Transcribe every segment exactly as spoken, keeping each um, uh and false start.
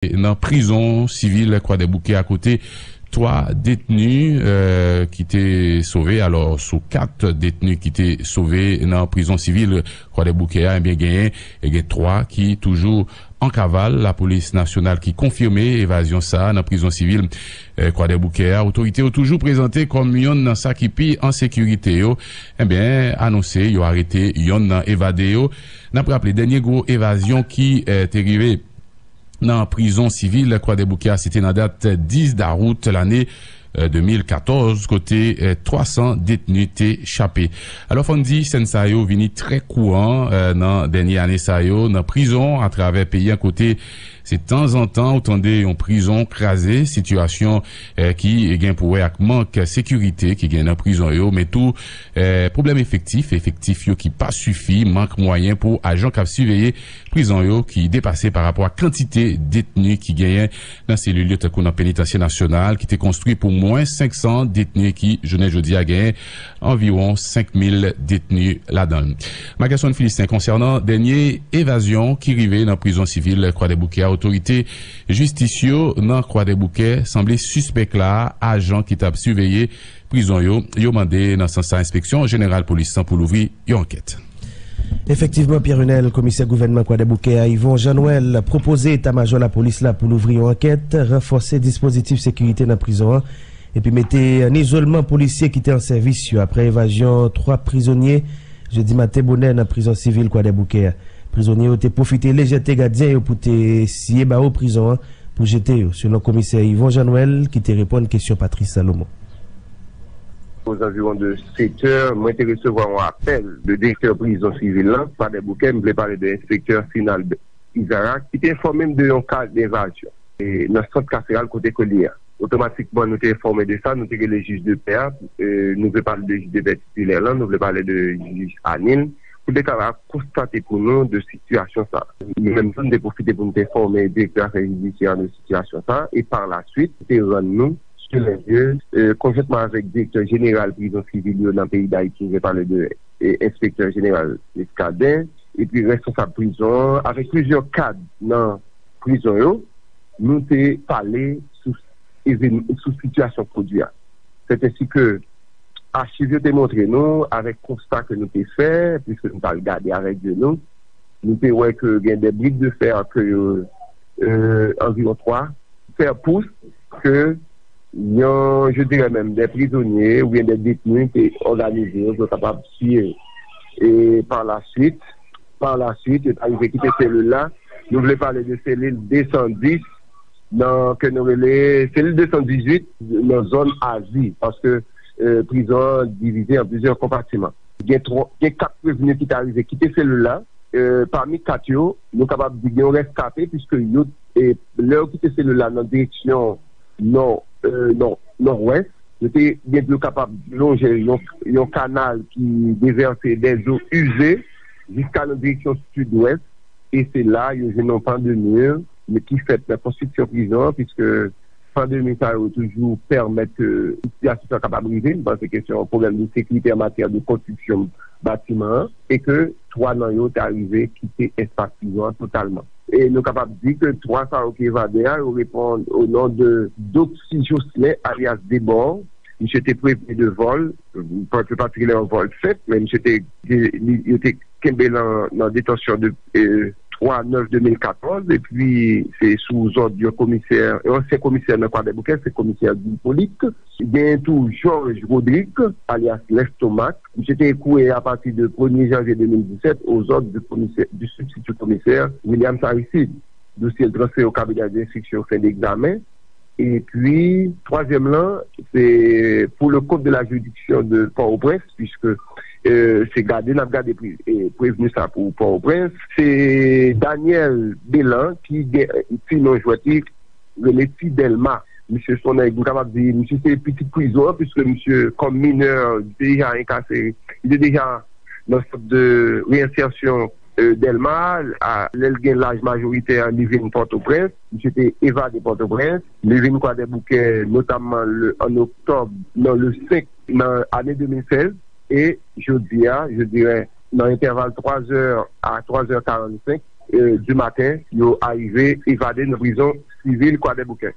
nan prizon sivil Kwadèboukè a, kote twa detni, eh, ki te sove. Alò, sou kat detni ki te sove nan prizon sivil Kwadèboukè a, ebyen, genyen, e gen twa ki toujou an kaval Lapolis Nasyonal ki konfime evazyon sa a nan prizon sivil, eh, Kwadèboukè a. Otorite yo toujou prezante kòm yonn nan sa ki pi an sekirite yo, ebyen, anonse yo arete yonn nan evade yo. N ap raple, dènye gwo evazyon ki, eh, te rive nan prizon sivil Kwadèboukè a, se te nan dat dis dawout lane, eh, de mil katòz, kote, eh, twa san detni te chape. Alò, fò n di, sèn sa yo vini trè kouran, eh, nan dènye ane sa yo, nan prizon atravè peyi an, kote se tanzantan ou tande yon prizon kraze, sitiyasyon, eh, ki gen pou wè ak mank sekirite ki gen nan prizon yo, men tou, eh, pwoblèm efektif, efektif yo ki pa sifi, mank mwayen pou ajan k ap siveye prizon yo ki depase pa rapò a kantite detni ki genyen nan selil yo, tankou nan Penitansye Nasyonal, ki te konstwi pou mwens senk san detni, ki, jounen jodi a, genyen anviwon senk mil detni ladan l. Makerson Philistin, konsènan dènye evazyon ki rive nan prizon sivil Kwadèboukè a, otorite jistis yo nan Kwadèboukè sanble sispèk la ajan ki t ap siveye prizon yo. Yo mande nan sans sa enspeksyon jeneral polis lan pou louvri yon ankèt. Efektivman, Pierre Renel, komisè gouvènman Kwadèboukè a, Yvon Jean Noël, pwopoze eta majò lapolis la pou louvri yon ankèt, ranfòse dispozitif sekirite nan prizon an, epi mete an izolman polisye ki te an sèvis yo apre evazyon twa prizonye jedi maten bonè nan prizon sivil Kwadèboukè a. Prizonye yo te pwofite lejète gadyen yo pou te siye bawo prizon an pou jete yo, selon komisè Yvon Jean Noël, ki te reponn kesyon Patrice Salomon. Ozanviwon de sèt è, mwen te resevwa yon apèl de direktè prizon sivil lan, Kwadèboukè, m vle pale de enspektè Sinald Isaac, ki te enfòme m de yon ka devazyon, e, nan sant kaseral kote ke l ye a. Otomatikman, nou te enfòme de sa, nou te rele jij de pè a, e, nou vle pale de jij de pè titilè lan, nou vle pale de jij Anil, pou te kapab konstate pou nou de sitiyasyon sa. Nou menm tou, nou te pwofite pou nou te enfòme direktè afè jidisyè de sitiyasyon sa, e pa la swit, te rann nou sou lè lye, e, konjwentman avèk direktè jeneral prizon sivil yo nan peyi Dayiti, nou vle pale de, e, enspektè jeneral Muscadin, epi responsab prizon an, avèk plizyè kad nan prizon yo, nou te pale sou, even-, sou sitiyasyon pwodui a. Sètensi ke achiv yo te montre nou, avèk konsta ke nou te fè, piske nou t al gade avèk je nou, nou te wè ke gen de brik de fè ke yo, e, anviwon twa, fè pous ke yon, je dirais même, de prizonye oubyen de detni te òganize yo pou yo kapab tiye. E pa la swit, pa la swit, yo t arive kite selil la. Nou vle pale de selil de san dis, nan, ke nou rele selil de san dizuit, nan zòn Azi, paske, e, prizon an divize an plizyè konpatiman. Gen twa, gen kat prevni ki t arive kite selil la. E, pami kat yo, nou kapab di gen yon reskape, piske yo, e, lè yo kite selil la nan direksyon nò, e, nò, nòdwès, yo te gen dlo kapab lonje yon, yon kanal ki devèse de zo ize jiska nan direksyon sidwès, e se la yo jwenn yon pan de mi, men ki fèt nan konstriksyon prizon an, piske pandemi sa yo toujou pèmèt ke sitiyasyon sa kapab rive. M panse ke se yon pwoblèm de sekirite an matyè de konstriksyon batiman an, e ke twa nan yo ta rive kite espas prizon an totalman. E nou kapab di ke twa sa yo ki evade a, yo reponn o non de Doxy Jocelyn, alyas Debò. Misye te prevni de vòl, pati, patikilye yon vòl senp, men misye te, te, li, yo te kenbe l nan, nan detansyon de, e, twa nèf de mil katòz, epi se sou zòd yon komisè, yon ansyen komisè nan Kwadèboukè, se komisè Guy Polit. Genyen tou Georges Rodrigue, alyas Lestomak. Misye te kouri apati de premye janvye de mil disèt, o zòd du komisè, du substitut commissaire William Aristide. Dosye l transfere o kabinè de enstriksyon fen de egzamen. Epi, twazyèm lan, se pour le compte de la juridiction de Port-au-Prince, puisque, euh, se gade n ap gade pri-, e, prevni sa pou Port-au-Prince. Se Daniel Belan ki gen ti non jwèt li, rele Ti Dèlma. Misye se yon nèg, m kapab di, misye se pitit prizon an, puisque misye, kòm minè, li te deja enkase, li te deja nan sant de reyensèsyon, e, Dèlma, a, lè l gen laj majoritè, li vin Pòtoprens. Misye te evade Pòtoprens. Li vin Kwadèboukè, notamman le, an oktòb, nan le senk, nan ane de mil sèz. E jodi a, je dirais, nan entèval twa zè a twa zè karannsenk, eh, di maten, yo arive evade nan prizon sivil Kwadèboukè.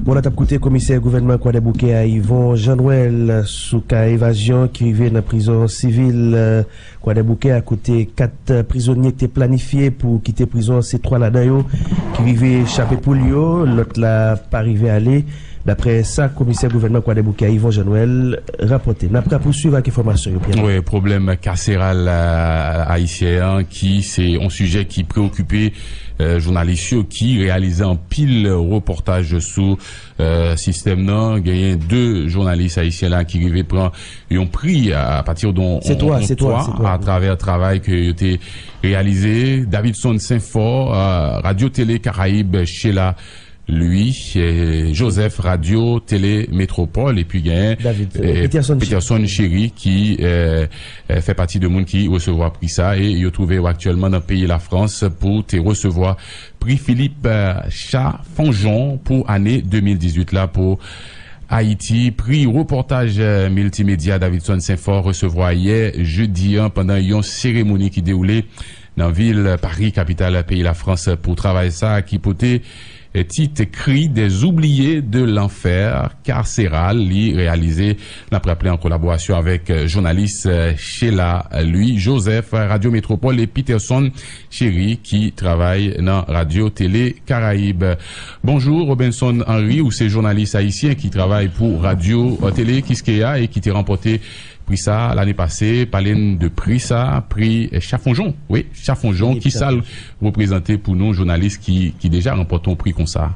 Bon, la t ap koute komisè gouvènman Kwadèboukè a, Yvon Jean Noël, sou ka evazyon ki rive nan prizon sivil, eh, Kwadèboukè a, kote kat prizonye ki te planifye pou kite prizon an, se twa ladan yo ki rive chape poul yo, lòt la pa rive ale, daprè sa komisè gouvènman Kwadèboukè a, Yvon Jean Noël, rapòte. N ap ka pouswiv ak enfòmasyon yo, Pierre. Wi, pwoblèm kaseral, eh, ayisyen an, ki se yon sijè ki preokipe, eh, jounalis yo ki reyalize anpil repòtaj sou, eh, sistèm nan. Genyen de jounalis ayisyen la ki rive pran yon pri a pati de yon, Se twa, yon se twa, twa se twa. Atravè travay ke yo te reyalize. Davidson Senfò, eh, Radyo Tele Karayib, Sheila Louis, eh, Joseph, Radyo Tele Metropole, epi gen, David, eh, Peterson Peterson Chéry ki, eh, eh, fè pati de moun ki resevwa pri sa, e yo twouve yo aktyèlman nan peyi Lafrans pou te resevwa pri Philippe, eh, Chafanjon pou ane de mil dizuit la pou Ayiti. Pri repòtaj, eh, miltimedya Davidson Senfò resevwa yè jedi an pandan yon seremoni ki dewoule nan vil Pari, kapital peyi Lafrans, pou travay sa a ki pote, eh, tit Cris des oubliés de l'enfer carcéral. Li reyalize, n ap raple, an kolaborasyon avèk, eh, jounalis, eh, Sheila Louis Joseph, Radyo Metropole, e Peterson Chéry, ki travay nan Radyo Tele Karayib. Bonjou, Robinson Henry, ou se jounalis ayisyen ki travay pou Radyo, eh, Tele Kiskeya e ki te ranpòte pri sa lane pase. Pale n de pri sa, pri, eh, Chafonjon. Wi, Chafonjon. Wi, ki sa l reprezante pou nou, jounalis ki, ki deja ranpòte yon pri konsa?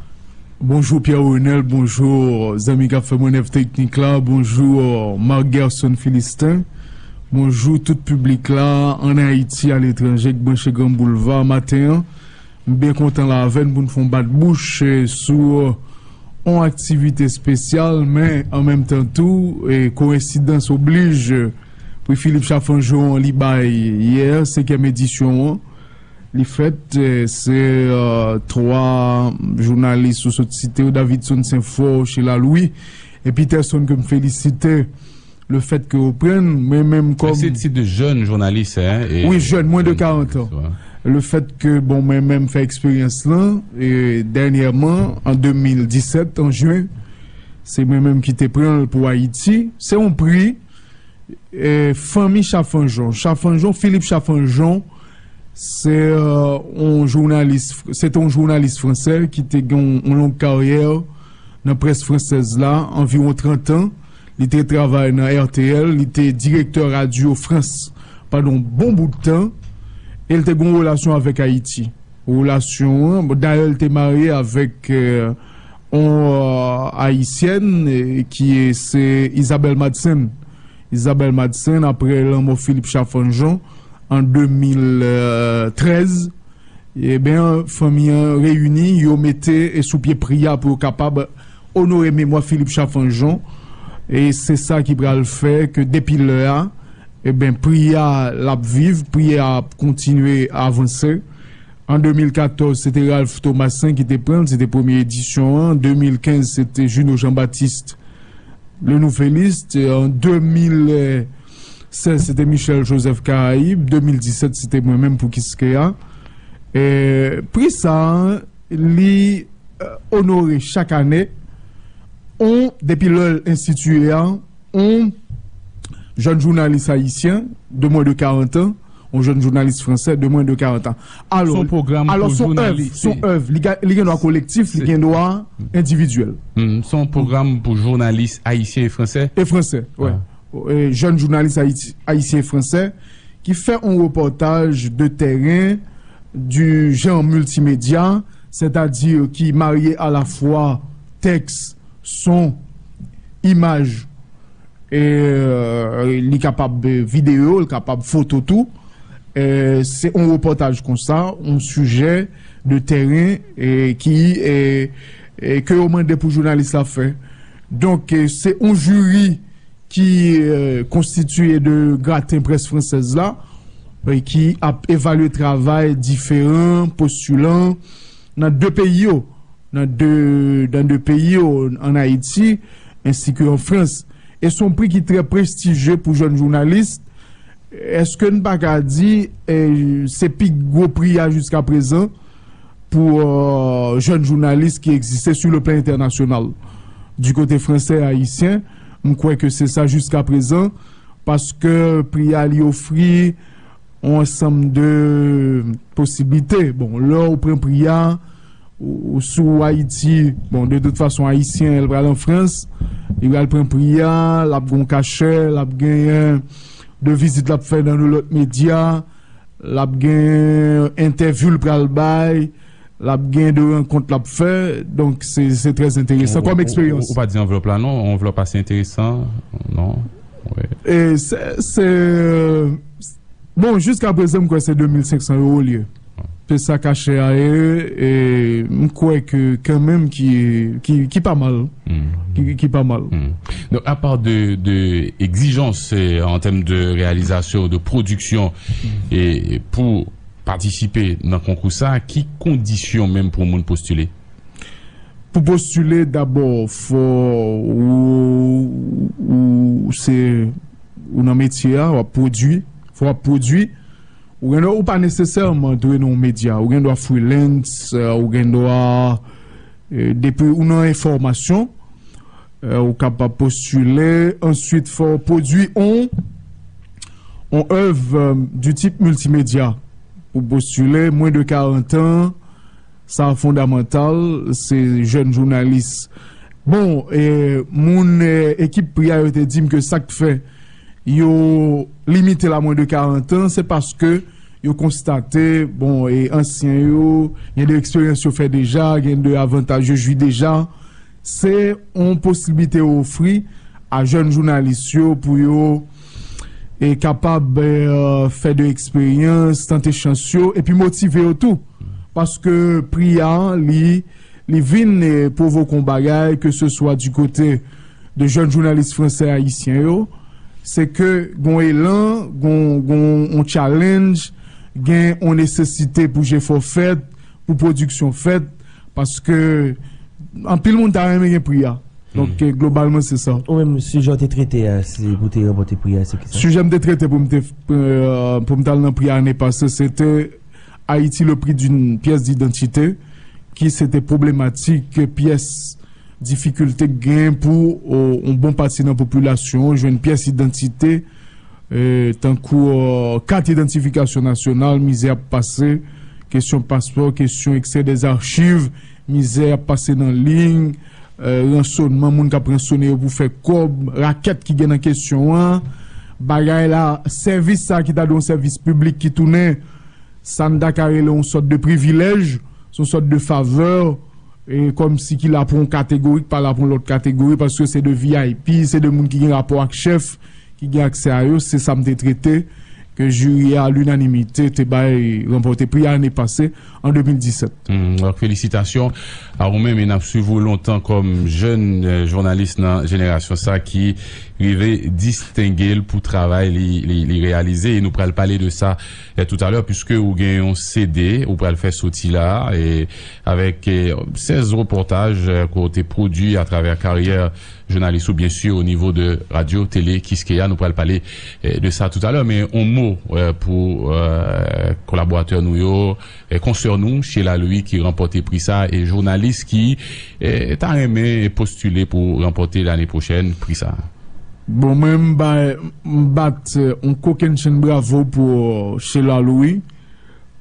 Bonjou, Pierre Renel, bonjou, zanmi k ap fè manèv teknik la, bonjou, Marc Gerson Philistin, bonjou, tout piblik la, ann Ayiti, aletranje, k branche Gran Boulva maten an. M byen kontan la avè n pou n fè yon bat bouch, eh, sou, eh, yon aktivite espesyal, men an menm tan tou, eh, koyensidans oblij, eh, pri Philippe Chafanjon an li bay yè, senkyèm edisyon an. Li fèt, eh, se, eh, twa jounalis ou sot site yo, Davidson Senfò, Sheila Louis, e Peterson ke m felisite, le fait que yo pran mwen menm kòm. Se tit de jèn jounalis, hein, e Wi, jèn, mwens de karant an. Le fait que, bon, mwen menm fè eksperyans lan, e dènyèman, an de mil disèt, an jen, se mwen menm ki te pran l pou Ayiti. Se yon pri, e, fanmi Chafanjon. Chafanjon, Philippe Chafanjon, se, euh, yon jounalis, se te yon jounalis fransè ki te gen yon, yon long karyè nan près fransèz la, anviwon trant an. Li te travay nan R T L, li te direktè Radyo Frans pandan yon bon bout tan, e l te gen yon relasyon avèk Ayiti. Relasyon an, bon, dayè, l te marye avèk, euh, yon, euh, ayisyèn, euh, ki se Isabelle Madsen. Isabelle Madsen, apre lanmò Philippe Chafanjon an de mil trèz, ebyen, fanmi an reyini, yo mete sou pye pri a pou yo kapab onore memwa Philippe Chafanjon. E se sa ki pral fè ke depi lè a, ebyen, pri a l ap viv, pri a ap kontinye avanse. An de mil katòz, se te Ralph Thomassaint ki te pran l, se te premye edisyon an. De mil kenz, se te Junot Jean-Baptiste, Le Nouvelliste. An de mil sèz, se te Michel Joseph Caraïbes. De mil disèt, se te mwen menm pou Kiskeya. E pri sa a, li, eh, onore chak ane, on, depi lè l enstitiye a, on jèn jounalis ayisyen de mwens de karant an, on jèn jounalis fransè de mwens de karant an. Alò, Se yon pwogram alò, pou se yon èv, jounalis, se yon èv. Li ga-, li gen dwa kolektif, li se gen dwa endividyèl. Hmm, se yon pwogram pou jounalis ayisyen e fransè? E fransè, wi. Ah. E jèn jounalis ayiti-, ayisyen e fransè ki fè yon repòtaj de tèren du genre multimédia, c'est-à-dire ki marye alafwa tèks, son, imaj, e, euh, li kapab, euh, videyo, li kapab foto tou. E, se yon repòtaj konsa, yon sijè de tèren, e, ki, e, e, ke yo mande pou jounalis la fè. Donk, e, se yon jiri ki, e, konstitiye de graten près fransèz la, e, ki ap evalye travay diferan postilan nan de peyi yo, nan de, nan de peyi yo, ann Ayiti, ensi ke an Frans. E se yon pri ki trè prestijye pou jèn jounalis, Èske n pa ka di, eh, se pi gwo pri a jiska prezan pou, euh, jèn jounalis ki egziste sou le plan entènasyonal? Di kote fransè, ayisyen, m kwè ke se sa jiska prezan, paske pri a li ofri yon ansanm de posiblite. Bon, lè w pran pri a, ou, ou sou Ayiti, bon, de tout fason, ayisyen, l pral an Frans, li pral pran pri a, l ap gen yon kachè, l ap genyen de vizit l ap fè nan de lòt medya, l ap gen entèvyou l pral bay, l ap gen de rankont l ap fè. Donk, se, se trè enteresan kòm eksperyans. Ou, ou, ou, ou pa di anvlòp la, non? Anvlòp ase enteresan, non? Wi. E se, se, bon, jiska prezan, m kwè se de mil senk san euro l ye. Se sa kachè a ye, e m kwè ke kanmenm ki, ki, ki pa mal. Ki, ki pa mal. Donk, apa de, de egzijans, eh, an tèm de reyalizasyon, de pwodiksyon, e pou patisipe nan konkou sa, ki kondisyon menm pou moun postile? Pou postile, dabò, fò ou, ou se, ou nan metye a, w ap pwodui, fò w ap pwodui. Ou gen dwa, ou pa nesesèman dwe nan yon medya. Ou gen dwa freelance, eh, ou gen dwa, eh, depi ou nan enfòmasyon, eh, ou kapab postile. Answit, fò w pwodui on, on èv, eh, du type multimédia. Pou postile, mwen de karant an, sa fondamantal, se jèn jounalis. Bon, eh, moun, eh, ekip pri a yo te di m ke sa k fè yo limite l a mwen de karant an, se paske yo konstate, bon, e ansyen yo, gen de eksperyans yo fè deja, gen de avantaj yo jwi deja. Se yon posiblite yo ofri a jèn jounalis yo pou yo, e, kapab, e, fè de eksperyans, tante chans yo, epi motive yo tou. Paske pri a, li, li vin, e, pwovoke yon bagay, ke se swa di kote de jèn jounalis fransè ayisyen yo, se ke gon elan, gon, gon yon challenge, gen yon nesesite pou jefò fèt, pou pwodiksyon fèt, paske anpil moun ta renmen gen pri a. Donk, eh, globalman, se sa. Ou menm, sijè w te trete a, se pou te ranpòte pri a, se ki sa? Sijè m te trete pou m te, eh, pou m t al nan pri a ane pase, se te Haïti, le prix d'une pièce d'identité, ki se te pwoblematik pyès difikilte k gen pou, o, yon bon pati nan popilasyon an jwenn pyès idantite, e, tankou, o, kat idantifikasyon nasyonal, mizè ap pase, kesyon paspò, kesyon eksè dèzachiv, mizè ap pase nan liy, e, ransonman, moun k ap ransone yo pou fè kòb, rakèt ki gen nan kesyon an, bagay la, sèvis sa ki ta dwe yon sèvis piblik ki tounen sa n ta ka rele yon sòt de privilèj, se yon sòt de favè, e kòmsi ki la pou yon kategori, ki pa la pou yon lòt kategori, paske se de V I P, se de moun ki gen rapò ak chèf, ki gen aksè a yo, se sa m te trete, ke jiri a, a linanimite, te bay, ranpòte pri a ane pase, an de mil disèt. Hmm, donk, felisitasyon a ou menm, e n ap swiv ou lontan kòm jèn, eh, jounalis nan jenerasyon sa ki rive distenge l pou travay li, li, li reyalize. E nou pral pale de sa, eh, toutalè, piske ou gen yon C D ou pral fè soti la, e avèk, eh, sèz repòtaj, eh, ke w te pwodui atravè karyè jounalis ou, byen si, o nivo de radyo, tele, Kiskeya. Nou pral pale, eh, de sa toutalè, men yon mo, eh, pou, eh, kolaboratè nou yo, eh, konsè nou, Sheila Louis, ki ranpòte pri sa, e jounalis ki, eh, ta renmen postile pou ranpòte lane pwochèn pri sa. Bon, mwen, m bay, m bat, eh, yon kokennchenn bravo pou, eh, Sheila Louis,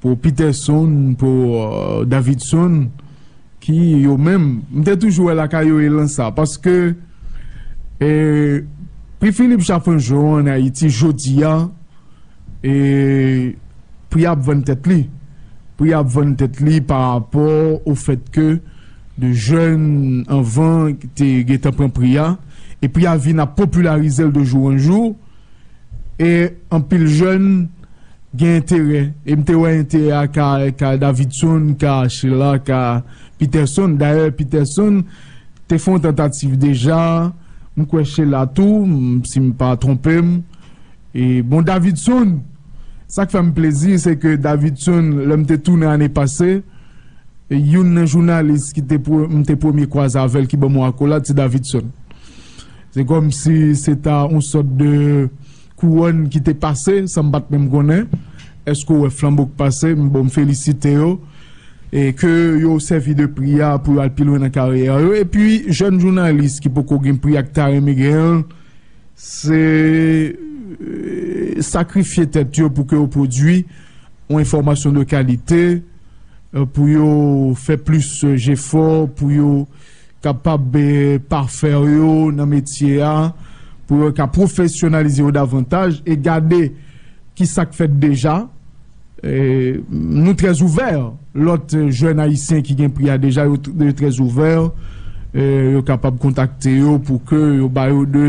pou Peterson, pou, eh, Davidson, ki yo menm, m te toujou wè lakay yo elan sa, paske, eh, pri Philippe Chafangeau an Ayiti jodi a, e pri a ap vann tèt li. Pri a ap vann tèt li pa rapò o fèt ke de jèn anvan te gentan pran pri a, e pri a vin ap popilarize l de jou an jou, e anpil jèn gen enterè. E m te wè enterè a ka, ka Davidson, ka Sheila, ka Peterson. Dayè, Peterson te fè yon tantativ deja. M kwè Sheila tou, m, si m pa twonpe m. E bon, Davidson, sa k fè m plezi, se ke Davidson, lè m te tounen ane pase, e youn nan jounalis ki te pre-, m te premye kwaze avè l, ki ban m yon akolad, se Davidson. Se kòmsi se ta yon sòt de kouwòn ki te pase, san m pa t menm konnen. Èske w wè flanbo k pase? M, bon, m felisite yo. E ke yo sèvi de pri a pou yo al pi lwen nan karyè yo. Epi, jèn jounalis ki poko gen pri a k ta renmen gen l, se, euh, sakrifye tèt yo pou ke yo pwodui yon enfòmasyon de kalite, euh, pou yo fè plis, euh, jefò, pou yo kapab, eh, pafè yo nan metye a, pou yo ka pwofesyonalize yo davantaj e gade ki sa k fèt deja. Eh, nou trè ouvè. Lòt, eh, jèn ayisyen ki gen pri a deja, yo t-, yo trè ouvè. Eh, yo kapab kontakte yo pou ke yo ba yo de